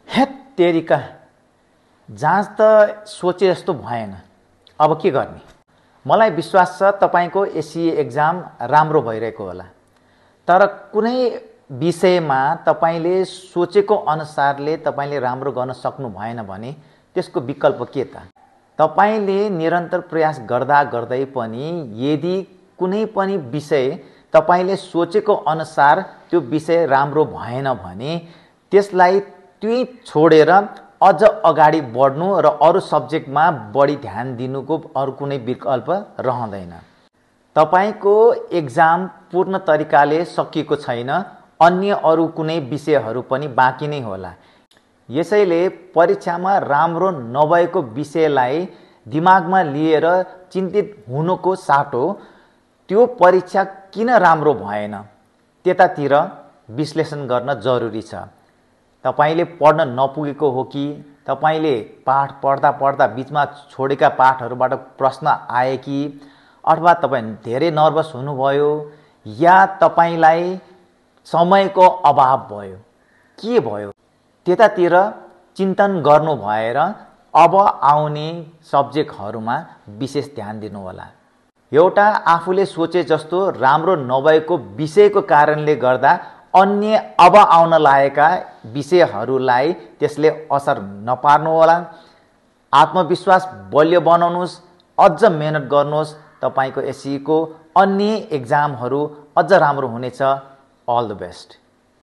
हेत तेरिका, जाँच त सोचे जस्तो भएन, अब के गर्ने? मलाई विश्वास छ तपाईको एससीए एक्जाम राम्रो भइरहेको होला, तर कुनै विषयमा तपाईले सोचेको अनुसारले तपाईले राम्रो गर्न सक्नु भएन भने त्यसको विकल्प के त? तपाईले निरन्तर प्रयास गर्दा गर्दै पनि यदि कुनै पनि विषय तपाईले सोचेको अनुसार त्यो विषय राम्रो भएन भने त्यसलाई त्यही छोडेर अझ अगाडि बढ्नु र अरु सब्जेक्टमा बढी ध्यान दिनुको अरु कुनै विकल्प रहँदैन। तपाईको एक्जाम पूर्ण तरिकाले सकिएको छैन, अन्य अरु कुनै विषयहरू पनि बाँकी नै होला। यसैले परीक्षामा राम्रो नभएको विषयलाई दिमागमा लिएर चिन्तित हुनुको साटो त्यो परीक्षा किन राम्रो भएन त्यतातिर विश्लेषण गर्न जरुरी छ। तपाईले पढ्न नपुगेको हो कि, तपाईले पाठ पढ्दा पढ्दा बीचमा छोडेका पाठहरूबाट प्रश्न आए कि, अथवा तपाई धेरै नर्भस हुनुभयो या तपाईलाई समयको अभाव भयो, के भयो त्यतातिर चिन्तन गर्नु भएर अब आउने सब्जेक्टहरूमा विशेष ध्यान दिनु होला। एउटा आफूले सोचे जस्तो राम्रो नभएको विषयको कारणले गर्दा अन्य अब आउन लागेका विषयहरूलाई त्यसले असर नपार्नु होला। आत्मविश्वास बलियो बनाउनुस्, अझ मेहनत गर्नुहोस्, तपाईको एससीको अन्य एक्जामहरू अझ राम्रो हुनेछ। All the best.